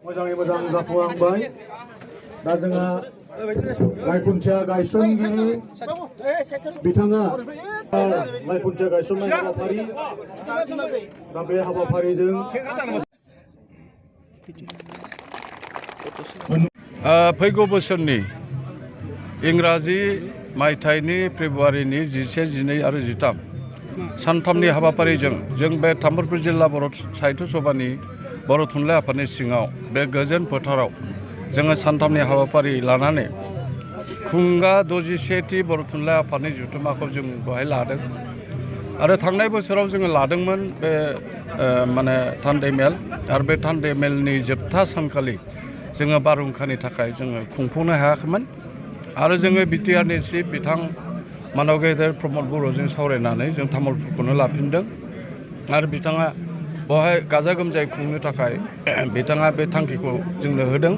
मोजाङै मोजां जाफुंहांबाय दा जोंहा लाइखुन्थिया गायसनगिरि बिथाङा लाइखुन्थिया गायसननाय हाबाफारि दा बे हाबाफारिजों फैगौ बोसोरनि इंराजि मायथाइनि फेब्रुवारिनि 11, 12 आरो 13 सानथामनि हाबाफारिजों जों बे तामुलपुर जिल्ला बर' साहित्य सभानि बर' थुनलाइ आफादनि सिङाव बे गोजोन फोथाराव जोङो सानथामनि हाबाफारि लानानै खुंगा 61थि बर' थुनलाइ आफादनि जथुम्माखौ जों बेवहाय लादों आरो थांनाय बोसोराव जोङो लादोंमोन बे माने थान्दै मेल आरो बे थान्दै मेलनि जोबथा सानखालि जोङो बारहुंखानि थाखाय जोङो खुंफुंनो हायाखैमोन आरो जोङो बिटिआरनि चिफ बिथां मानव गेदेर प्रमद बर'जों सावरायनानै जों तामुलपुरखौनो लाफिनदों आरो बिथाङा बेवहाय गाजा गोमजायै खुंनो थाखाय बिथाङा बे थांखिखौ जोंनो होदों।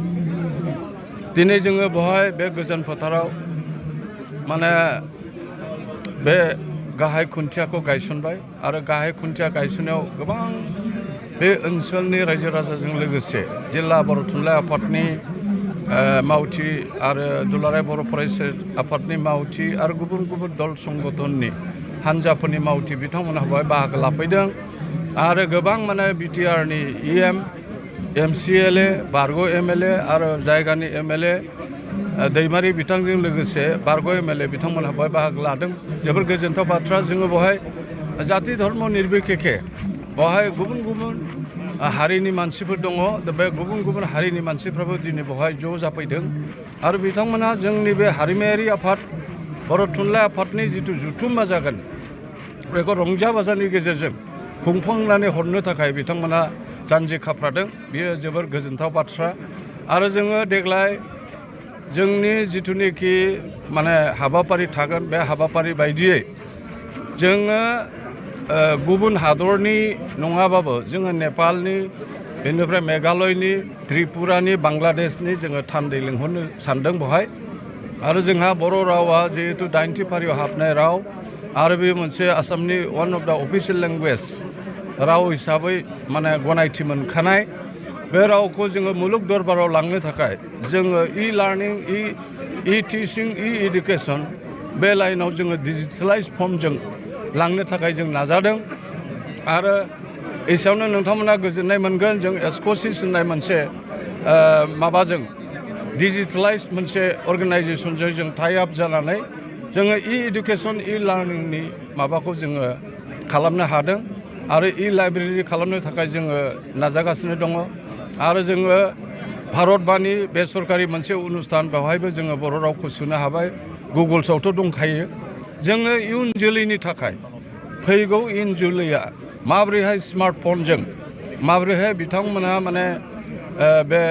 दिनै जोङो बेवहाय बे गोजोन फोथाराव माने बे गाहाय खुन्थियाखौ गायसनबाय आरो गाहाय खुन्थिया गायसननायाव गोबां बे ओनसोलनि रायजो राजाजों लोगोसे जिल्ला बर' थुनलाइ आफादनि मावथि आरो दुलाराय बर' फरायसा आफादनि मावथि आरो गुबुन गुबुन दल संगठननि हान्जाफोरनि मावथि बिथांमोनहा बेवहाय बाहागो लाफैदों आरो गोबां माने बिटिआरनि इएम एमसिएलए बारग' एमएलए आरो जायगानि एमएलए दैमारि बिथांजों लोगोसे बारग' एमएलए बिथांमोनहा बेवहाय बाहागो लादों। जोबोर गोजोनथाव बाथ्रा जोङो बेवहाय जाति धर्म निर्बिखेखे बेवहाय गुबुन गुबुन हारिनि मानसिफोर दङ बे गुबुन गुबुन हारिनि मानसिफ्राबो दिनै बेवहाय ज' जाफैदों आरो बिथांमोनहा जोंनि बे हारिमायारि आफाद बर' थुनलाइ आफादनि जिथु जथुम्मा जागोन बेखौ रंजा बाजानि गेजेरजों खुंफुंनानै हरनो थाखाय बिथांमोनहा जानजि खाफ्रादों। बेयो जोबोर गोजोनथाव बाथ्रा आरो जोङो देग्लाय जोंनि जिथुनिखि माने हाबाफारि थागोन बे हाबाफारि बायदियै जोङो गुबुन हादरनि नङाबाबो जोङो नेपालनि बेनिफ्राय मेघालयनि त्रिपुरानि बांलादेशनि जोङो थान्दै लिंहरनो सानदों बेवहाय आरो जोंहा बर' रावा जिहेतु 90थि फारियाव हाबनाय राव आरो बे मोनसे आसामनि one of the official language राव हिसाबै माने गनायथि मोनखानाय बे रावखौ जोङो मुलुग दरबाराव लांनो थाखाय जोङो इ-लार्निं इ-टिचिं इ-इडुकेसन बे लाइनाव जोङो डिजिटेलाइज फर्मजों लांनो थाखाय जों नाजादों आरो एसेयावनो नोंथांमोना गोजोननाय मोनगोन जों एस्क'सिस होननाय मोनसे माबाजों डिजिटेलाइज मोनसे अर्गेनाइजेसनजों जों टाइ आप जानानै जोङो इ-इडुकेसन इ-लार्निंनि माबाखौ जोङो खालामनो हादों आरो इ-लाइब्रेरि खालामनो थाखाय जोङो नाजागासिनो दङ आरो जोङो भारतबाणी बेसरकारि मोनसे अनुस्थान बेवहायबो जोङो बर' रावखौ सोनो हाबाय गुगोल्सआवथ' दंखायो। जोङो इयुन जोलैनि थाखाय फैगौ इयुन जोलैया माबोरैहाय स्मार्टफनजों माबोरैहाय बिथांमोनहा माने बे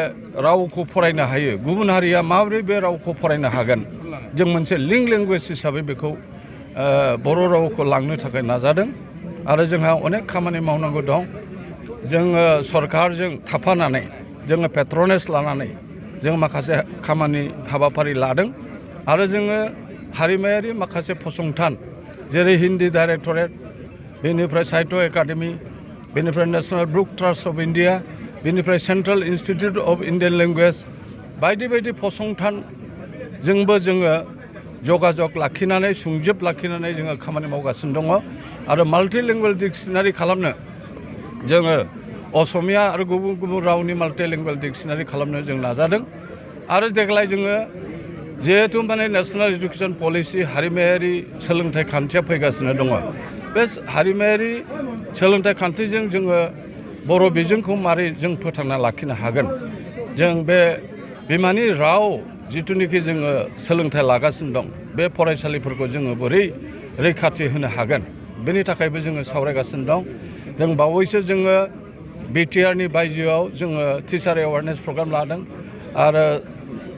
रावखौ फरायनो हायो गुबुन हारिया माबोरै बे रावखौ फरायनो हागोन जों मोनसे लिंक लेंगुवेज हिसाबै बेखौ बर' रावखौ लांनो थाखाय नाजादों आरो जोंहा अनेक खामानि मावनांगौ दं। जोङो सरकारजों थाफानानै जोङो पेट्रनेज लानानै जों माखासे खामानि हाबाफारि लादों आरो जोङो हारिमायारि माखासे फसंथान जेरै हिन्दी डाइरेक्टरेट बेनिफ्राय साहित्य एकाडेमि बेनिफ्राय national book trust of India बेनिफ्राय central institute of Indian language बायदि बायदि फसंथानजोंबो जोङो जगाजग लाखिनानै सुंजोब लाखिनानै जोङो खामानि मावगासिनो दङ आरो माल्टि लेंगुवेज डिक्सनारि खालामनो जोङो असमिया आरो गुबुन गुबुन रावनि माल्टि लेंगुवेज डिक्सनारि खालामनो जों नाजादों आरो देग्लाय जोङो जिहेतु माने नेशनेल इडुकेसन पलिसि हारिमायारि सोलोंथाइ खान्थिया फैगासिनो दङ बे हारिमायारि सोलोंथाइ खान्थिजों जोङो बर' बिजोंखौ मारै जों फोथांना लाखिनो हागोन जों बे बिमानि राव जिथुनिखि जोङो सोलोंथाइ लागासिनो दं बे फरायसालिफोरखौ जोङो बोरै रैखाथि होनो हागोन बेनि थाखायबो जोङो सावरायगासिनो दं। जों बावैसो जोङो बिटिआरनि बायजोआव जोङो टिचार एवारनेस प्रग्राम लादों आरो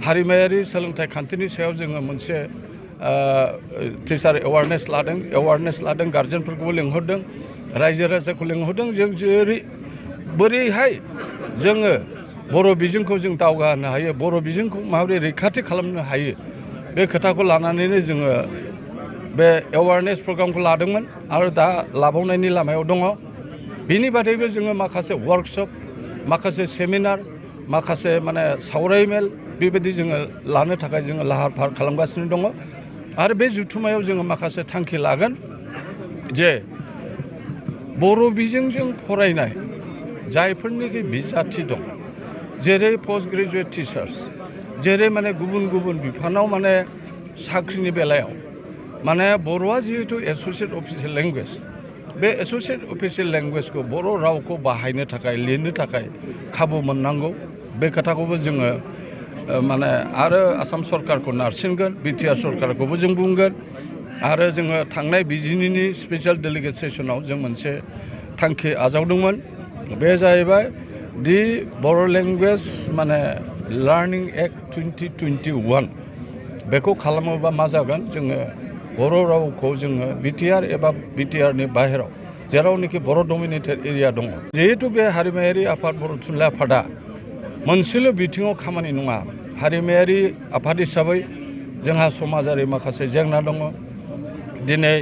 हारिमायारि सोलोंथाइ खान्थिनि सायाव जोङो मोनसे टिचार एवारनेस लादों गार्जेनफोरखौबो लिंहरदों रायजो राजाखौ लिंहरदों जों जेरै बोरैहाय जोङो बर' बिजोंखौ जों दावगाहोनो हायो बर' बिजोंखौ माबोरै रैखाथि खालामनो हायो बे खोथाखौ लानानैनो जोङो बे एवारनेस प्रग्रामखौ लादोंमोन आरो दा लाबावनायनि लामायाव दङ। बिनि बादैबो जोङो माखासे वार्कशप माखासे सेमिनार माखासे माने सावराय मेल बेबायदि जोङो लानो थाखाय जोङो लाहार फाहार खालामगासिनो दङ आरो बे जथुम्मायाव जोङो माखासे थांखि लागोन जे बर' बिजोंजों फरायनाय जायफोरनिखि बिजाथि दं जेरै पस्ट ग्रेजुएट टिचार्स जेरै माने गुबुन गुबुन बिफानाव माने साख्रिनि बेलायाव माने बर'आ जिहेतु एस'सियेट अफिसियेल लेंगुवेज बे एस'सियेट अफिसियेल लेंगुवेजखौ बर' रावखौ बाहायनो थाखाय लिरनो थाखाय खाबु मोननांगौ बे खोथाखौबो जोङो माने आरो आसाम सरकारखौ नारसिनगोन बिटिआर सरकारखौबो जों बुंगोन आरो जोङो थांनाय बिजिनिनि स्पेसियेल डेलिगेट सेसनाव जों मोनसे थांखि आजावदोंमोन बे जाहैबाय दि बर' लेंगुवेज माने लार्निं एक्ट 2021 बेखौ खालामोबा मा जागोन जोङो बर' रावखौ जोङो बिटिआर एबा बिटिआरनि बाहेराव जेरावनोखि बर' डमिनेटेड एरिया दङ जिहेतु बे हारिमायारि आफाद बर' थुनलाइ आफादा मोनसेल' बिथिङाव खामानि नङा हारिमायारि आफाद हिसाबै जोंहा समाजारि माखासे जेंना दङ दिनै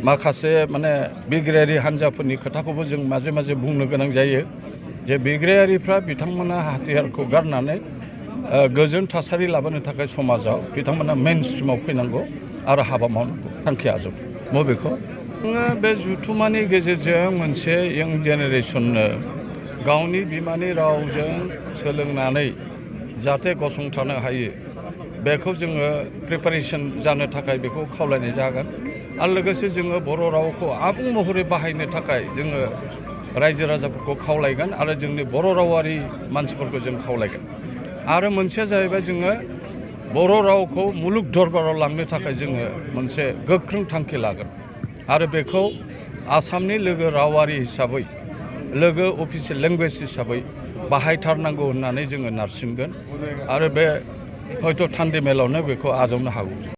माखासे माने बिग्रायारि हान्जाफोरनि खोथाखौबो जों माजे माजे बुंनो गोनां जायो जे बिग्रायारिफ्रा बिथांमोना हाथियारखौ गारनानै गोजोन थासारि लाबोनो थाखाय समाजाव बिथांमोना मेइन स्ट्रिमाव फैनांगौ आरो हाबा मावनांगौ थांखि आजावदों बबेखौ जोङो बे जथुम्मानि गेजेरजों मोनसे यंग जेनेरेसननो गावनि बिमानि रावजों सोलोंनानै जाहाथे गसंथानो हायो बेखौ जोङो प्रिपारेसन जानो थाखाय बेखौ खावलायनाय जागोन आरो लोगोसे जोङो बर' रावखौ आबुं महरै बाहायनो थाखाय जोङो रायजो राजाफोरखौ खावलायगोन आरो जोंनि बर' रावारि मानसिफोरखौ जों खावलायगोन आरो मोनसेया जाहैबाय जोङो बर' रावखौ मुलुग दरबाराव लांनो थाखाय जोङो मोनसे गोख्रों थांखि लागोन आरो बेखौ आसामनि लोगो रावारि हिसाबै लोगो अफिसियेल लेंगुवेज हिसाबै बाहायथारनांगौ होननानै जोङो नारसिनगोन आरो बे हयथ' थान्दै मेलावनो बेखौ आजावनो हागौ।